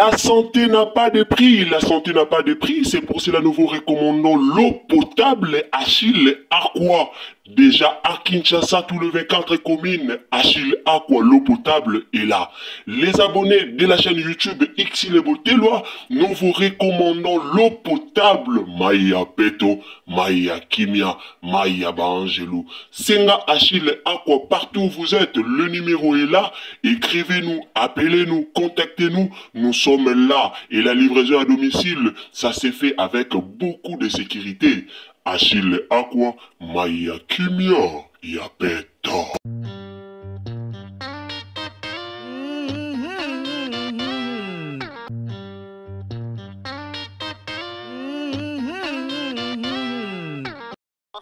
La santé n'a pas de prix, la santé n'a pas de prix, c'est pour cela nous vous recommandons l'eau potable Achille Aqua. Déjà à Kinshasa, tous les 24 communes, Achille Aqua, l'eau potable est là. Les abonnés de la chaîne YouTube Xile Boteloi, nous vous recommandons l'eau potable Maya Peto, Maya Kimia, Maya Baangelou. Senga Achille Aqua, partout où vous êtes, le numéro est là. Écrivez-nous, appelez-nous, contactez-nous. Nous sommes là. Et la livraison à domicile, ça s'est fait avec beaucoup de sécurité. Achille Aqua, Maya Kimia, Yapeta.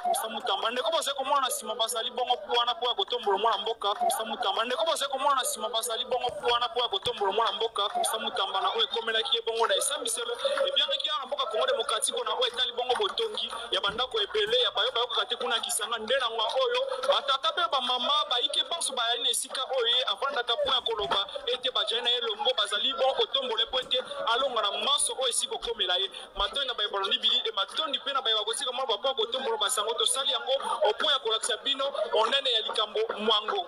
Constant Mutamba ndeko bozali komona na nsima bazali bongo mpo wana mpo ya kotombola mwana mboka Constant Mutamba ndeko bozali komona na nsima bazali bongo mpo wana mpo ya kotombola mwana mboka Constant Mutamba na oyo ekomelaki ye bongo na esambiselo ebiangaki awa na mboka Congo demokratiko na oyo etali bongo botongi ya bandako ebele ya bayo bayokaka te kuna Kisanga nde na ngonga oyo batata mpe bamama bayike banso bayali na esika oyo ye avandaka mpo ya koloba ete bajali na ye elongo bazali bongo kotombola mpo ete alonga na manso oyo esi kokomela ye. Matondi na baye balandi bili e matondi mpe na baye bakotika mwa bapo ya kotombola basango. Tosali yango mpo ya kolakisa bino monene ya likambo mwango.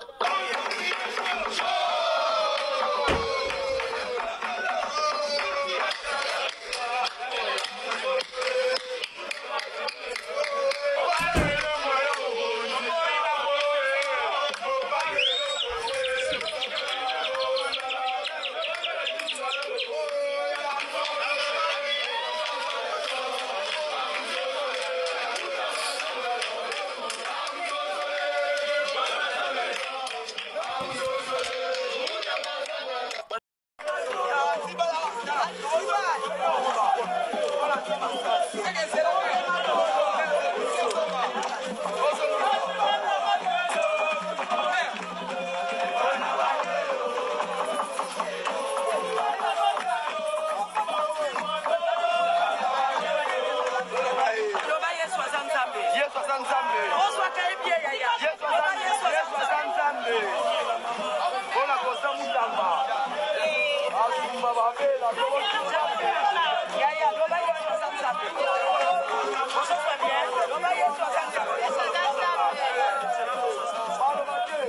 Loba Yesu aza Nzambe. Yesu aza Nzambe. Ozwaka ye bien yaya. Yesu Loba aza Yesu aza Yesu aza Nzambe. Mpona koza mutamba. Asumba babela tokosumba. Yaya, loba Yesu aza Nzambe. Ozozwa bien? Loba Yesu aza Nzambe. Baloba te.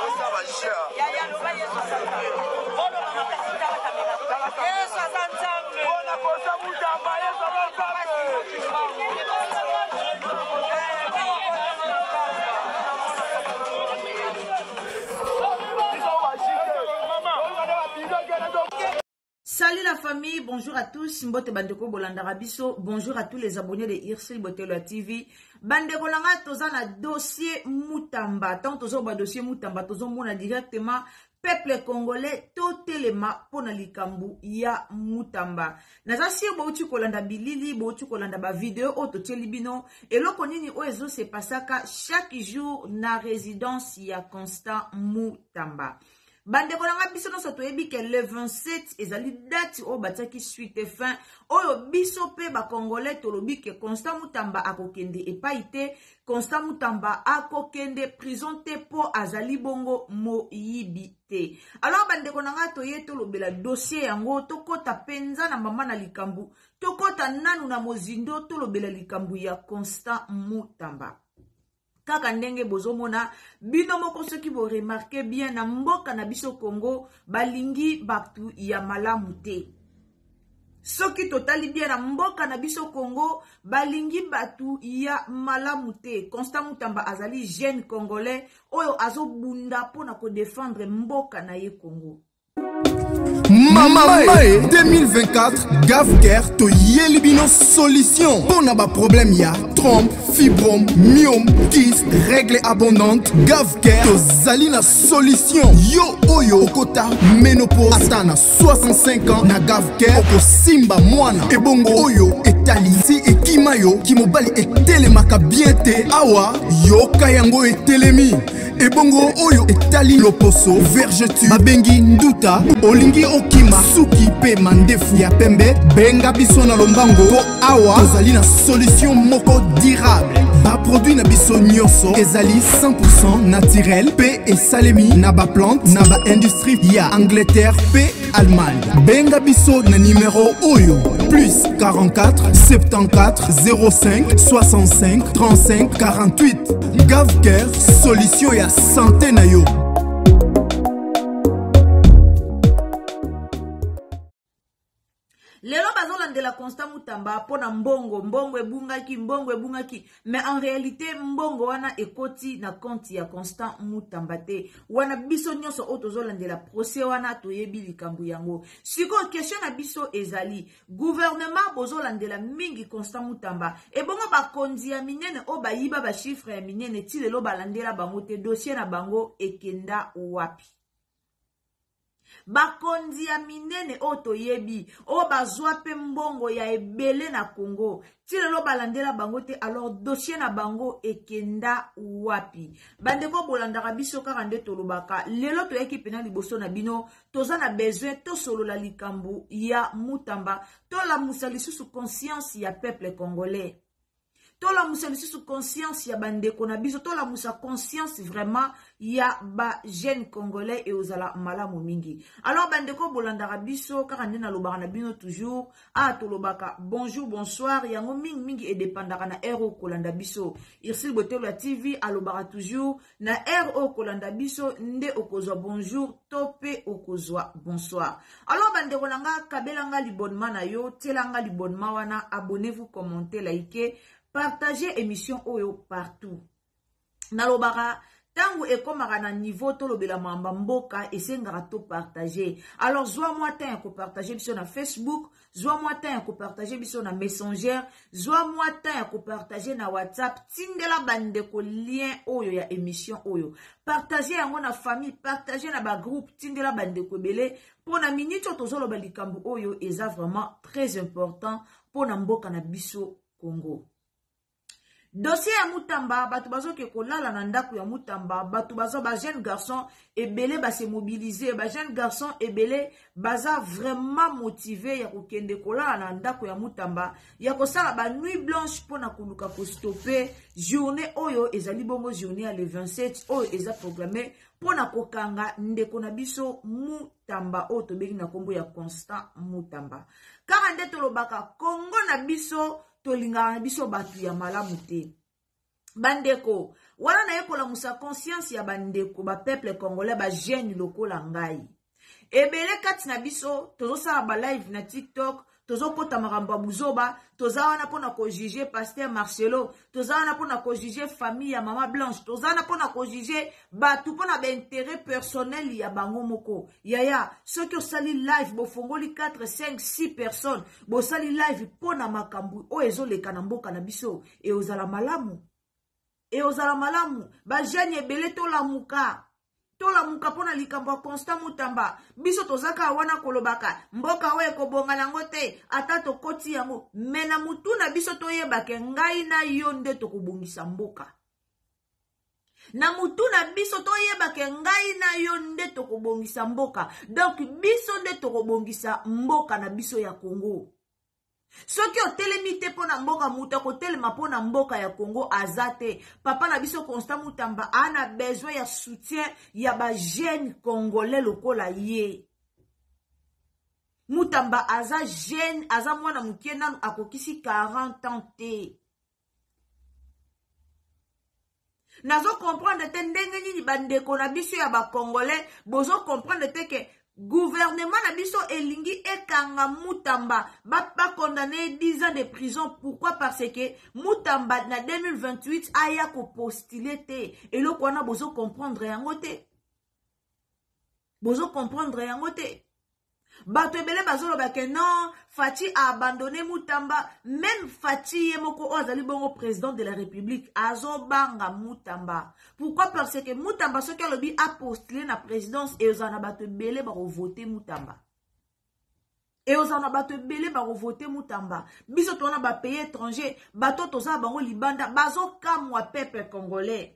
Oza ba cher. Yaya, loba Yesu aza Nzambe. Oloba makasi tala kamera. Yesu aza Nzambe. Mpona koza mutamba Yesu aza Nzambe. Biso ba jite. Olinga nde ba bidon kende to Salut la famille, bonjour à tous. Mbote bandeko bolandaka biso. Bonjour à tous les abonnés de Irsil Botelo TV. Bandeko nanga toza na dossier Mutamba. Tant tozo ba dossier Mutamba, tozo mona directement peuple congolais totelema pona likambu ya Mutamba. Naza sir bouti kolanda bilili, bouti kolanda ba video oyo totieli bino. Eloko nini oyo ezo se passaka chaque jour na résidence ya Constant Mutamba. Bandeko na nga biso nyonso toyebi ke le 27 ezali date oyo batiaki suite fin oyo biso mpe bacongolais tolobi ke Constant Mutamba akokende epai te, Constant Mutamba akokende prison te mpo azali bongo moyibi te. Alors bandeko na nga toye tolobela dossier yango, tokota mpenza na mama na likambo, tokota nanu na mozindo tolobela likambo ya Constant Mutamba. Kaka ndenge bozomona bino moko soki bo remarquer bien na mboka na biso Congo balingi batu ya malamu te. Soki totali bien na mboka na biso Congo balingi batu ya malamu te. Constant Mutamba azali jeune congolais oyo azobunda mpona ko défendre mboka na ye Congo. Mama Mae 2024 Gavcare toyeli bino solution mpo na baproblème ya trompe, fibrome, myome, kyste, règle abondante. Gavcare tozali na solution. Yo oyo okota ménopause ata na 65 ans, na Gavcare okosimba mwana. Ebongo oyo etali si ekima yo kimobali etelemaka bien te, awa yoka yango etelemi. Ebongo oyo etali loposo vergeture babengi nduta, olingi okima suki pe mandefu ya pembe, benga biso na lombango po awa tozali na solution moko durable. Ba Baproduit na biso nyonso ezali 100% naturel mpe esalemi na baplante na baindustrie ya Angleterre mpe Allemagne. Benga biso na numero oyo plus 44 74 05 65 35 48. Gavcare, solution ya santé na yo. Lelo bazolandela Constant Mutamba mpo na mbongo, mbongo ebungaki, mbongo ebungaki, mais en réalité mbongo wana ekoti na compte ya Constant Mutamba te. Wana biso nyonso oyo tozolandela procès wana toyebi likambo yango. Sikoyo question na biso ezali, gouvernement bozolandela mingi Constant Mutamba, ebongo bakonzi ya minene oyo bayiba ba chiffre ya minene ti lelo balandela bango te, dossier na bango ekenda wapi? Bakonzi ya minene oyo toyebi, oyo bazwa pe mbongo ya ebele na Congo, ti lelo balandela bango te, alors dossier na bango ekenda wapi? Bandeko bolandaka biso kaka nde tolobaka, lelo toyaki pena liboso na bino, toza na besoin tosolola likambo ya Mutamba, tolamusa lisusu conscience ya peuple congolais. Tolamusa lisusu conscience ya bandeko na biso, tolamusa conscience vraiment ya ba jeune congolais, e ozala malamu mingi. Alors bandeko bolandaka biso kaka nde nalobaka na bino toujours, a tolobaka bonjour bonsoir, yango mingi mingi edependaka na heure oyo kolanda biso. Ursule Botelo ya TV alobaka toujours na heure oyo kolanda biso nde okozwa bonjour to pe okozwa bonsoir. Alors bandeko na nga, kabela nga libonnement na yo, tiela nga libonnement wana, abonnez-vous, commentez, likez, partagez émission oyo partout. Nalobaka tango ekomaka na niveau tolobela mamba mboka, esengaka to partager. Alors zwa mwa temps ya ko partager biso na Facebook, zwa mwa temps ya ko partager biso na Messenger, zwa mwa temps ya ko partager na WhatsApp, tindela bandeko lien oyo ya émission oyo. Partager yango na famille, partager na ba groupe, tindela bandeko ebele mpo na minute oyo tozoloba likambo oyo eza vraiment très important mpo na mboka na biso Congo. Dossier ya Mutamba, bato bazoke kolala na ndako ya Mutamba, bato bazo ba jeune garçon ebele ba se mobiliser, ba jeune garçon ebele baza vraiment motivé ya kokende kolala na ndako ya Mutamba, ya kosala ba nuit blanche pona koluka ko stopper journée oyo ezali bongo journée ya le 27 oyo eza proclamé pona kokanga ndeko na biso Mutamba oyo tobengi na kombo ya Constant Mutamba. Kaka nde tolobaka Congo na biso tolingaka na biso bato ya malamu te. Bandeko, wana naye kolamusa conscience ya bandeko ba peuple congolais, ba jeune lokola ngai. Ebele kati na biso tozosala ba live na TikTok, tozokota makambo ya buzoba, toza wana mpona kojuge Pasteur Marcelo, toza wana mpona kojuge famille ya Mama Blanche, toza wana mpona kojuge bato mpona ba intérêt personnel ya bango moko. Yaya, soki osali live, bofongoli 4, 5, 6 personnes, bosali live mpona makambo oyo ezoleka na mboka na biso, e ozala malamu. E ozala malamu. Ba jeune ebele tolamuka. Tolamuka mpona likambo ya Constant Mutamba. Biso tozaka wana kolobaka mboka oyo ekobonga nango te, ata tokoti yango. Me na mutu na biso toyebake ngai na yo nde tokobongisa mboka. Na mutu na biso toyebake ngai na yo nde tokobongisa mboka. Donc biso nde tokobongisa mboka na biso ya Congo. Soki otelemi te mpo na mboka, moto akotelema mpo na mboka ya Congo aza te. Papa na biso Constant Mutamba a na besoin ya soutien ya ba jeunes congolais lokola ye. Mutamba aza jeune, aza mwana moke nanu akokisi 40 ans te. Nazo comprendre te ndenge nini bandeko na biso ya ba congolais bozo comprendre te ke gouvernement na biso elingi ekanga Mutamba, ba condamner 10 ans de prison. Pourquoi? Parce que Mutamba na 2028 aya ko postuler te. Eloko wana bozo comprendre yango te. Bozo comprendre yango te. Bato ebele bazoloba ke non, Fatshi a abandonné Mutamba. Même Fatshi ye moko oyo azali bongo président de la République azobanga Mutamba. Pourquoi? Parce que Mutamba soki alobi a postuler na présidence et ozala na bato ebele bakovoter Mutamba. Et ozala na bato ebele bakovoter Mutamba. Biso toza na ba pays étrangers, bato toza na bango libanda bazokamwa peuple congolais.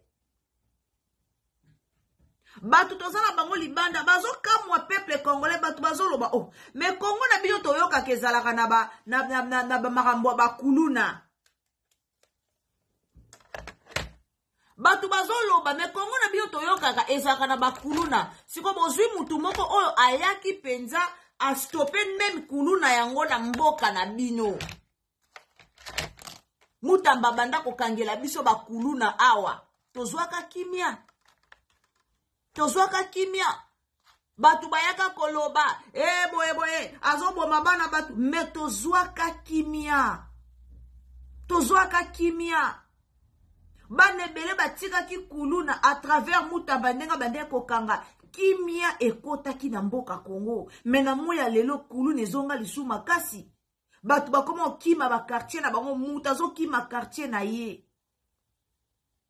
Bato toza na bango libanda bazokamwa peuple congolais, bato bazoloba oh mais Congo na bino toyokaka ezalaka na ba, na, na, na, na ba makambo ya bakuluna. Bato bazoloba me Kongo na bino toyokaka ezalaka na bakuluna. Siko bozwi mutu moko oyo ayaki mpenza astope meme kuluna yango na mboka na bino. Mutamba banda kokangela biso bakuluna awa, tozwaka kimia, tozwaka kimia. Bato bayaka koloba e boye boye azoboma bana bato, me tozwaka kimia, tozwaka kimia. Bana ebele batikaki kuluna à travers Mutamba, ndenge bandeki kokanga kimia ekotaki na mboka Congo. Me na moi ya lelo kuluna ezonga lisusu makasi. Bato bakoma kokima bakartier na bango, moto azokima quartier na ye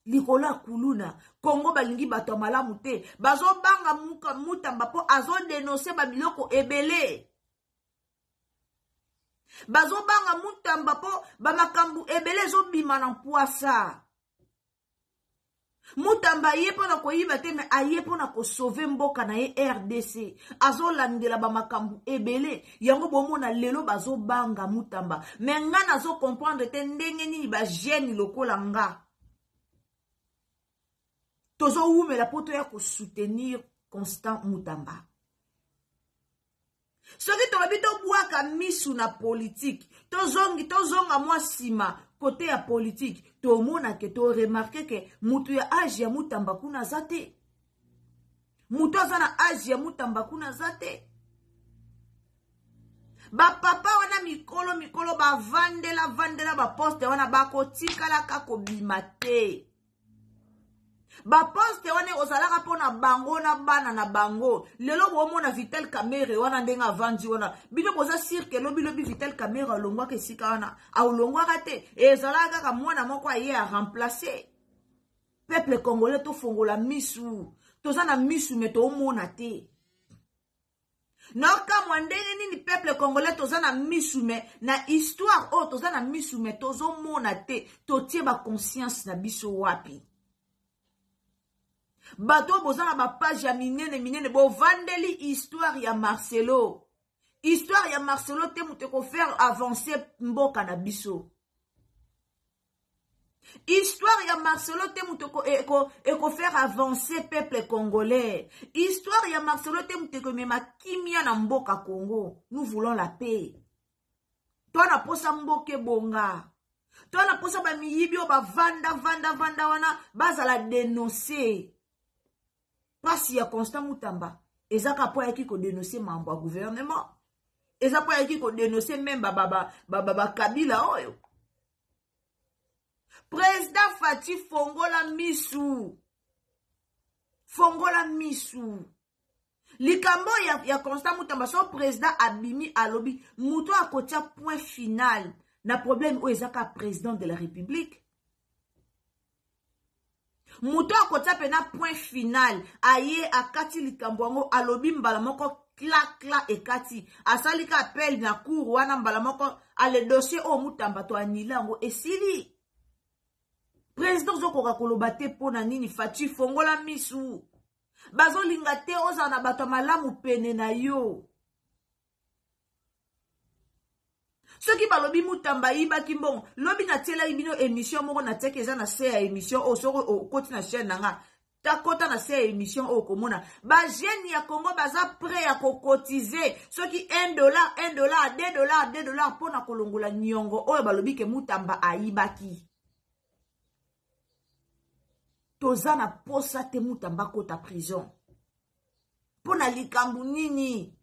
likolo ya kuluna. Kongo balingi bato ya malamu te, bazobanga Mutamba mpo azodenonse babiloko ebele. Bazobanga Mutamba mpo bamakambo ebele ezobima na mpwasa. Mutamba aye mpo na koyiba te, me aye mpo na kosauve mboka na ye RDC. Azolandela bamakambo ebele yango bomona lelo bazobanga Mutamba. Me nga nazokomprendre te ndenge nini bajeune lokola nga tozowumela mpo toya kosoutenir Constant Mutamba. Soki tolobi tobwaka misu na politike, tozongi tozonga mwa nsima kote ya politike, tomona ke toremarke ke mutu ya age ya Mutamba kuna aza te, mutu aza na age ya Mutamba kuna aza te. Bapapa wana mikolo mikolo bavandela vandela baposte wana, bakotikalaka kobima te. Baposte wana ozalaka mpo na bango na bana na bango. Lelo bomona Vital Kamerhe wana ndenge avandi wana, bino boza sirke lobilobi Vital Kamerhe alongwaka esika wana, alongwaka te, ezalaka kaka mwana moko aye aremplace. Peuple congolais, tofongola misu, toza na misu me toomona te. Naokamwa ndenge nini peuple congolais toza na misu me na histoire oyo toza na misu me tozomona te. Totie baconscience na biso wapi? Bato oyo boza na bapage ya minene minene, bovandeli histoire ya Marcelo, histoire ya Marcelo te moto ekofaire avancer mboka na biso. Histoire ya Marcelo te moto ekofaire avancer peuple congolais. Histoire ya Marcelo te moto ekomema kimia na mboka Congo. Nous voulons la paix. To na posa mboka ebonga, to na posa bamiyibi oyo bavanda vanda vanda wana bazala denonce. Pasi ya Constant Mutamba eza kaka mpo ayaki kodenonce mambo ya gouvernement, eza mpo ayaki kodenonce meme bakabila oyo. Président Fatshi, fongola misu, fongola misu. Likambo ya Constant Mutamba, so président abimi alobi moto akotia point final na problème oyo eza kaka président de la République. Moto akotia mpena point final, aye akati likambo yango, alobi mbala moko kla kla ekati, asali ka appel na cour wana mbala moko, ale dossier oyo Mutamba to anile yango, esili. Président ozokoka koloba te mpo na nini? Fatshi, fongola misu, bazolinga te ozala na bato ya malamu pene na yo. Soki balobi Mutamba ayibaki mbongo, lobi natielaki bino émission moko, natiaki eza na se ya émission oyo. Soki okoti na chaîne na nga, takota na se ya émission oyo, komona bajeune ya Congo baza prêt ya kokotize soki 1 dollar, 1 dollar, 2 dollar, 2 dollar mpona kolongola niongo oyo balobi ke Mutamba ayibaki. Toza na posa te Mutamba akota prison mpo na likambo nini?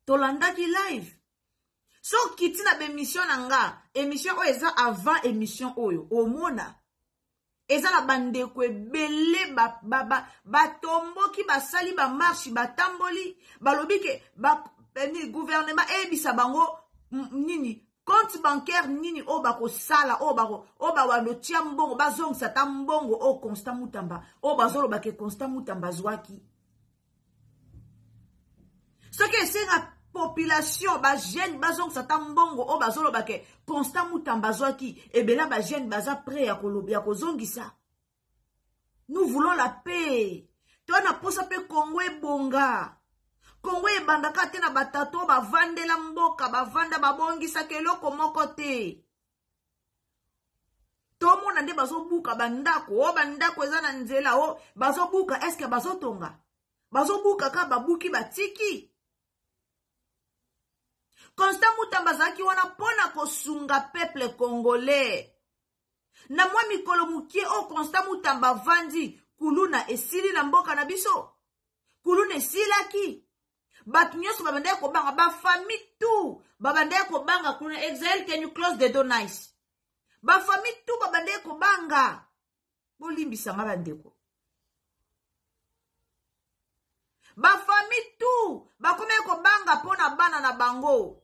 Tolandaki live, so okiti na baémission na nga, émission oyo eza avant émission oyo, omona eza na bandeko ebele batomboki, basali bamarche, batamboli, balobi ke gouvernement eyebisa bango nini compte bancaire nini oyo bakosala, oyo babando tia mbongo, bazongisa ata mbongo oyo Constant Mutamba, oyo bazoloba ke Constant Mutamba azwaki. Soki esenga population, bajeune bazongisa ata mbongo oyo bazoloba ke Constant Mutamba azwaki, ebele bajeune baza prêt ya kozongisa. Nous voulons la paix, to na posa mpe Kongo ebonga. Kongo ebandaka te na batato bavandela mboka, bavanda babongisaka eloko moko te. Tomona nde bazobuka bandako, o bandako eza na nzela, o bazobuka, eske bazotonga? Bazobuka kaka babuki batiki. Constant Mutamba azalaki wana mpo na kosunga peuple congolais. Na mwa mikolo mokie oyo Constant Mutamba avandi, kuluna esili na mboka na biso. Kuluna esilaki. Bato nyonso babandaki kobanga, ba famille tout babandaki kobanga kuluna. Exael, can you close the door nice? Ba famille tout babandaki kobanga. Bolimbisa nga bandeko. Ba famille tout bakomaki kobanga mpo na bana na bango.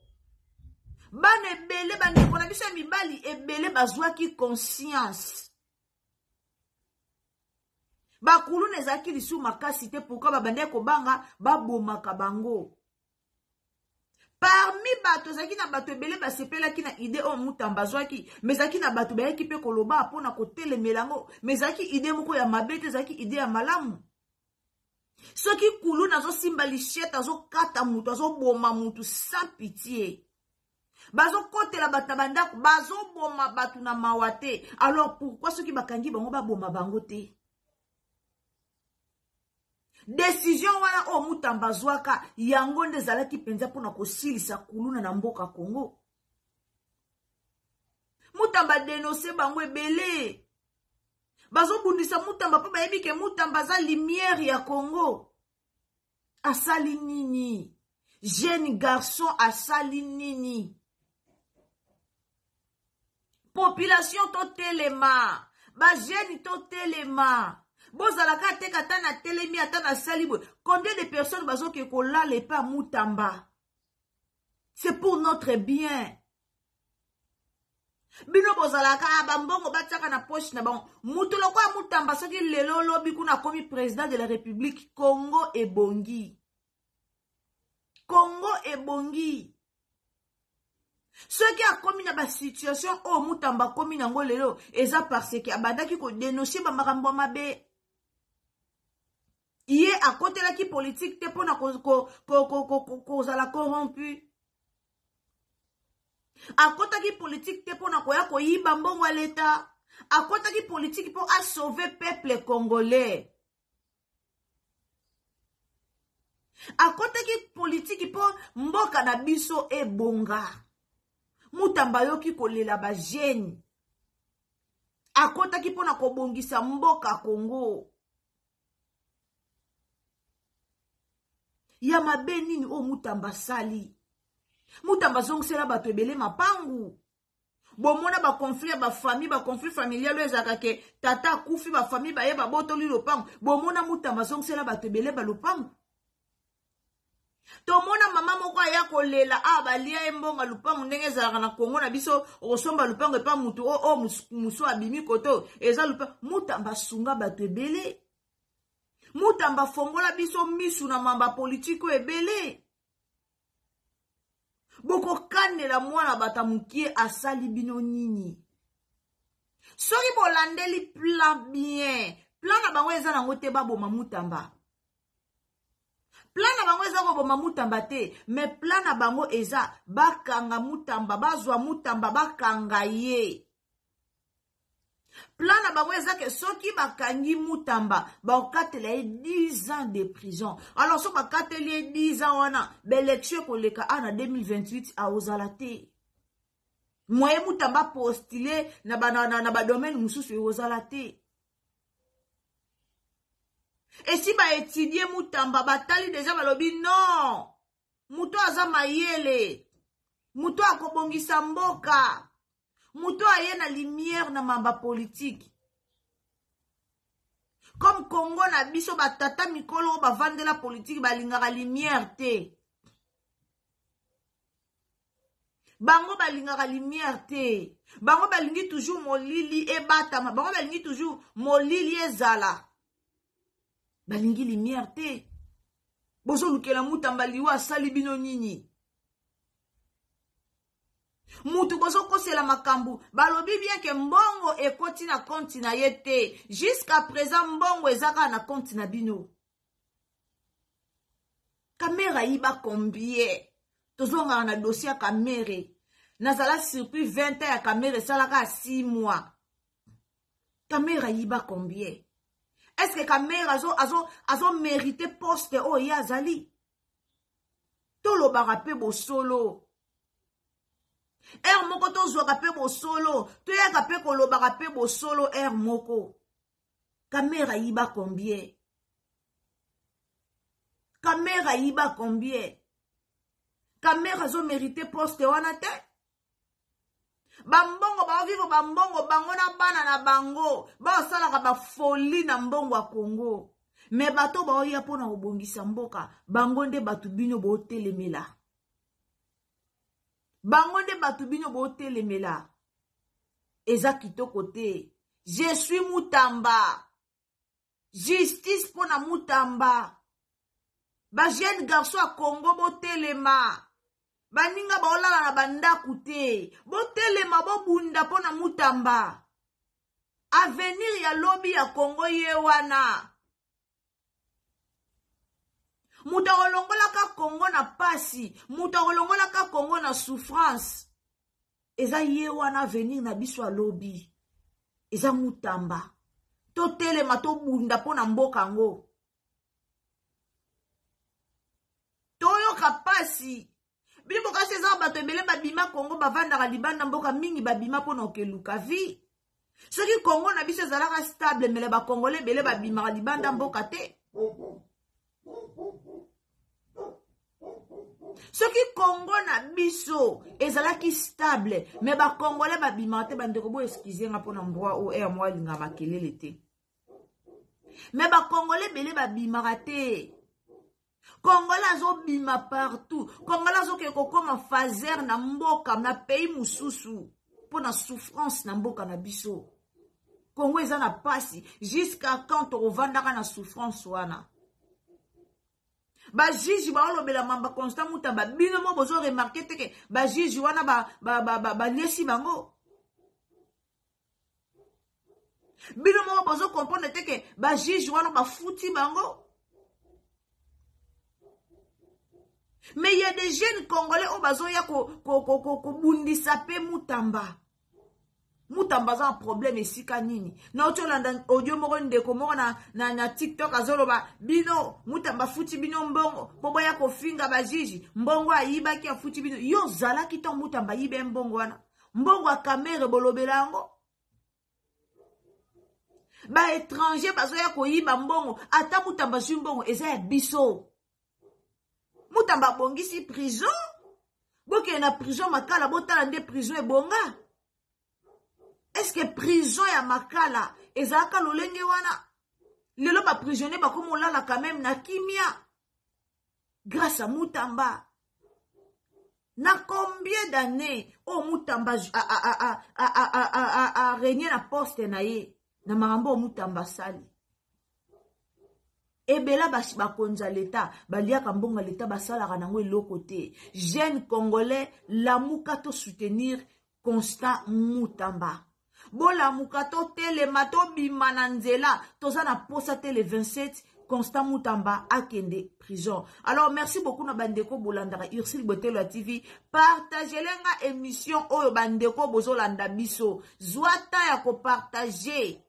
Bana ebele, bandeko na biso ya mibali ebele bazwaki conscience. Bakuluna ezalaki lisusu makasi te, pourquoi babandaki kobanga babomaka bango. Parmi bato ezalaki na bato ebele basepelaki na idée oyo Mutamba azwaki, mais ezalaki na bato bayaki mpe koloba mpona kotelemela yango, mais ezalaki idée moko ya mabe te, ezalaki idée ya malamu. Soki kuluna azosimba lichette, azokata mutu, azoboma mutu sans pitié. Bazokotela bato na bandako, bazoboma bato na mawa te. Alors pourquoi soki bakangi bango baboma bango te? Decision wana oyo Mutamba azwaka, yango nde ezalaki mpenza mpona kosilisa kuluna na mboka Congo. Mutamba denonce bango ebele. Bazobundisa Mutamba mpo bayebi ke Mutamba aza lumière ya Congo. Asali nini? Jeune garçon asali nini? Population totelema, ba jeune totelema. Bozalaka te ata na telemi ata na sali boye. Combien de personnes bazoke kolala epa Mutamba? C'est pour notre bien. Bino bozalaka bambongo batiaka na poche na bango. Mutu lokola Mutamba soki lelo lobi kuna akomi président de la République, Congo ebongi. Congo ebongi. Soki akomi na ba situation oyo Mutamba akomi nango lelo, eza parce que abandaki ko dénoncer ba makambo ya mabe. Ye akotelaki politique te mpona kozala corrompu. Akotaki politique te mpona koya koyiba mbongo ya leta. Akotaki politique mpo a sauver peuple congolais. Akotaki politique mpo mboka na biso ebonga. Mutamba ayoki kolela ba jeune. Akotaki mpona kobongisa mboka Congo. Ya mabe nini oyo Mutamba asali? Mutamba azongisela bato ebele mapangu. Bomona ba conflit ya ba famille, ba conflit familial oyo ezalaka ke tata akufi, ba famille baye babotoli lopango. Bomona Mutamba azongisela bato ebele ba lopango. Tomona mama moko aya kolela, ah, balia ye mbongo ya lopango ndenge ezalaka na Congo na biso, okosomba lopango epa mutu oyo, oyo musu abimi koto, eza lopango. Mutamba asunga bato ebele. Mutamba afongola biso misu na mamba politike oyo ebele. Bokokanela mwana bata mokie asali bino nini? Soki bolandeli plan bien, plan na bango eza nango te baboma Mutamba. Plan na bango eza koboma Mutamba te, mais plan na bango eza bakanga Mutamba, bazwa Mutamba, bakanga ye. Plan na bango eza ke soki bakangi Mutamba, bakatela ye 10 ans de prison. Alors soki bakateli ye 10 ans wana, ba élection ekoleka a na 2028 aozala te. Moyen Mutamba postuler na ba, na, na, na ba domaine mosusu ekozala te. Esi ba étudier Mutamba, batali déjà balobi non. Moto aza mayele. Moto akobongisa mboka. Moto aye na lumière na mamba politique. Comme Congo na biso ba tata mikolo bavandela politique balingaka lumière te. Bango balingaka lumière te. Bango balingi toujours molili ebatama. Bango balingi toujours molili ezala. Balingi lumière te. Bozolukela Mutamba liwa asali bino nini? Mutu bozokosela makambo, balobi bien ke mbongo ekoti na compte na ye te. Jusqu'à présent mbongo eza kaka na compte na bino. Kamere ayiba combien? Tozongaka na dossier ya Kamere. Nazala surpris 20 ans ya Kamere esalaka 6 mois. Kamere ayiba combien? Est ce que Kamere azo, azo, azo mérite poste oyo ye azali? Tolobaka mpe bosolo. Heure moko tozwaka mpe bosolo, toyaka mpe kolobaka mpe bosolo heure moko. Kamere ayiba combien? Kamere ayiba combien? Kamere azo mérite poste wana te? Bambongo baovivre bambongo bango na bana na bango baosalaka bafoli na mbongo ya Congo. Me bato baoya mpona kobongisa mboka, bango nde bato bino botelemela. Bango nde bato bino botelemela. Eza kitoko te. Je suis Mutamba. Justice mpo na Mutamba. Ba jeune garçon ya Congo botelema. Baninga baolala na bandako te. Botelema bobunda mpo na Mutamba. Avenir ya lobi ya Congo ye wana. Moto akolongolaka Congo na pasi, moto akolongolaka Congo na souffrance. Eza ye wana avenir na biso ya lobi. Eza Mutamba. Totelema tobunda mpo na mboka yango. Toyoka pasi. Bino bokasi eza bato ebele babima Congo, bavandaka libanda mboka mingi, babima mpo na okeluka vie. Soki Congo na biso ezalaka stable, mele ba Congolais ebele babimaka libanda mboka te. Soki Congo na biso ezalaki stable, me ba Congolais babimaka te. Bandeko bo excuse nga mpona mbwa oyo air mwa alinga makelele te. Me ba Congolais ebele babimaka te. Congolais azobima partout. Congolais azokende kokoma fazer na mboka na pays mosusu mpo na souffrance na mboka na biso. Congo eza na pasi. Jusqu'à quand tokovandaka na souffrance wana? Ba juge baolobela mamba Constant Mutamba, bino mo bozo remarquer te ke ba juge wana ba ba ba, ba, ba liesi bango. Bino moko bozo comprendre te ke ba juge wana bafuti bango. Mais il y a des jeunes congolais oyo bazoya kobundisa pe Mutamba. Mutamba aza na problème esika nini? Nauti olanda audio moko ndeko moko na, na, na TikTok azoloba bino Mutamba afuti bino mbongo mpo boya kofinga ba juge, mbongo ayibaki afuti bino. Yo ozalaki ntango Mutamba ayibe mbongo wana? Mbongo ya Kamere bolobela yango? Ba étranger bazoya koyiba mbongo, ata Mutamba azwi mbongo eza ya biso. Mutamba abongisi prison, bokende na prison Makala botala nde prison ebonga. Est-ce que prison ya Makala ezalaka lolenge wana? Lelo ba prisonnier bakomi olala quand même na kimia grâce à Mutamba. Na combien d'années oyo Mutamba a régné na poste na ye, na makambo oyo Mutamba asali? Ebela bakonzi ya leta baliaka mbongo ya leta, basalaka nango eloko te. Jeune congolais, lamuka to soutenir Constant Mutamba. Bolamuka totelema tobima na nzela, toza na posa te le 27 Constant Mutamba akende prison. Alors merci beaucoup na bandeko bolandaka Ursule Botelo ya TV. Partagez nga émission oyo bandeko bozolanda biso. Zwa temps ya ko partager.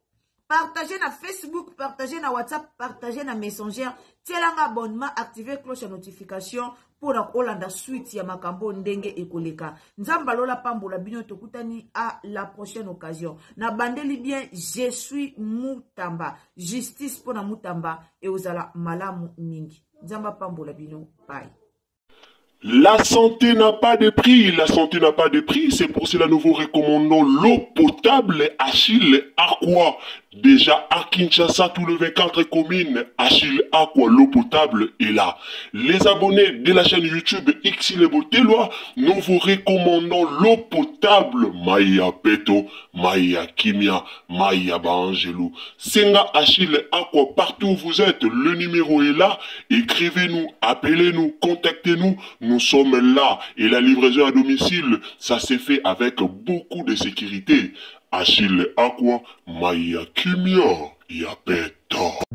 Partagez na Facebook, partagez na WhatsApp, partagez na Messenger. Tielanga abonnement, activez cloche ya notification pour na kolanda suite ya makambo ndenge ekoleka. Nzamba lola pambola bino, tokutani à la prochaine occasion. Na bandeli bien, je suis Mutamba. Justice pour na Mutamba et ozala malamu mingi. Nzamba pambola bino. Bye. La santé n'a pas de prix, la santé n'a pas de prix, c'est pour cela nous vous recommandons l'eau potable Achille Aqua. Déjà à Kinshasa, tout le 24 communes, Achille Aqua, l'eau potable est là. Les abonnés de la chaîne YouTube Xile Botelwa, nous vous recommandons l'eau potable Maya Peto, Maya Kimia, Maya Baangelou. Senga Achille Aqua, partout où vous êtes, le numéro est là. Écrivez-nous, appelez-nous, contactez-nous, nous sommes là. Et la livraison à domicile, ça s'est fait avec beaucoup de sécurité. Achille Aqua, Maya Kimia, Yapeto.